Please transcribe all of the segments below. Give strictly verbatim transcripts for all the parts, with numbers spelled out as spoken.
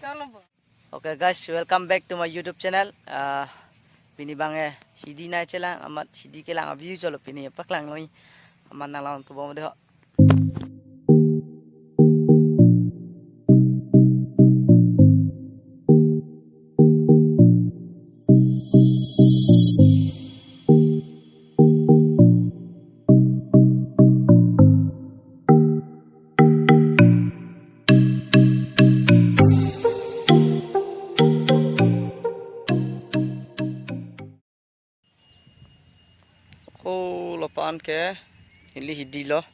Okay guys, welcome back to my YouTube channel. Ah, pini abang eh hidi nangchelang, amat hidi kelang a-view cholo pini paklang noi. Amat nanglang tubom deh. Ho lapu-an ke neli hidi lo.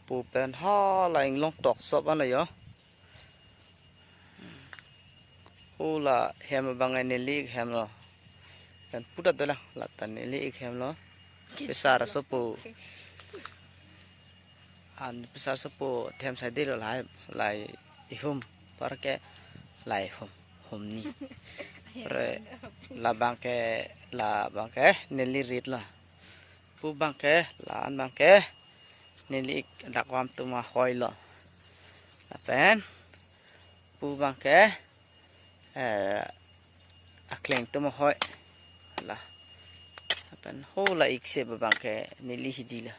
Pu pen hala inglong toksop an lo yo. Ho la hem abang neli hem lo. Pen puta dolang, lata neli hem lo. Pesar asopo. An pesar asopo them saidelo lahai, lahai ihum. Par ke lahai hum, humni. Pre labang ke, labang ke neli rit lo. Pu abang ke, la-an abang ke neli ik dak vam atum ahoi lo. Lapen pu abang ke, eh, akleng atum ahoi. La. Lapen ho la ik se abang ke neli hidi lo.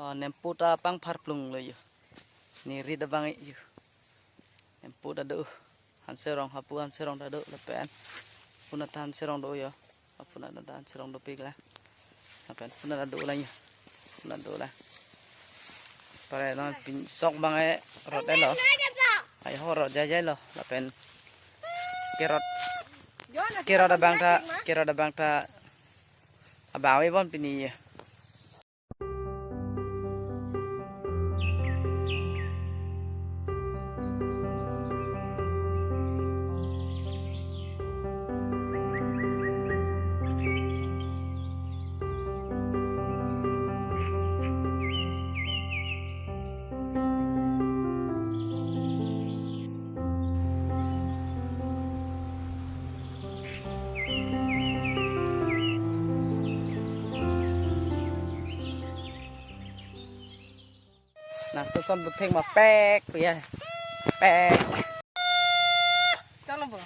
Oh, nempo ta pangpharplung lo yo. Ne rit abang yo. Nempo ta do. Hanserong, hapu Hanserong ta do lapen. Puna ta Hanserong do yo. Puna ta Hanserong dopik la. Lapen puna ta do la yo. Puna do la. Pare non pinsok abang eh rot eh lo. Ai ho rot jai jai lo. Lapen kerot. Kerot abang ta, kerot abang ta. Abang we bon pini yo. Nangtum son butheng ma pek pu ya. Pek. Chalo bo.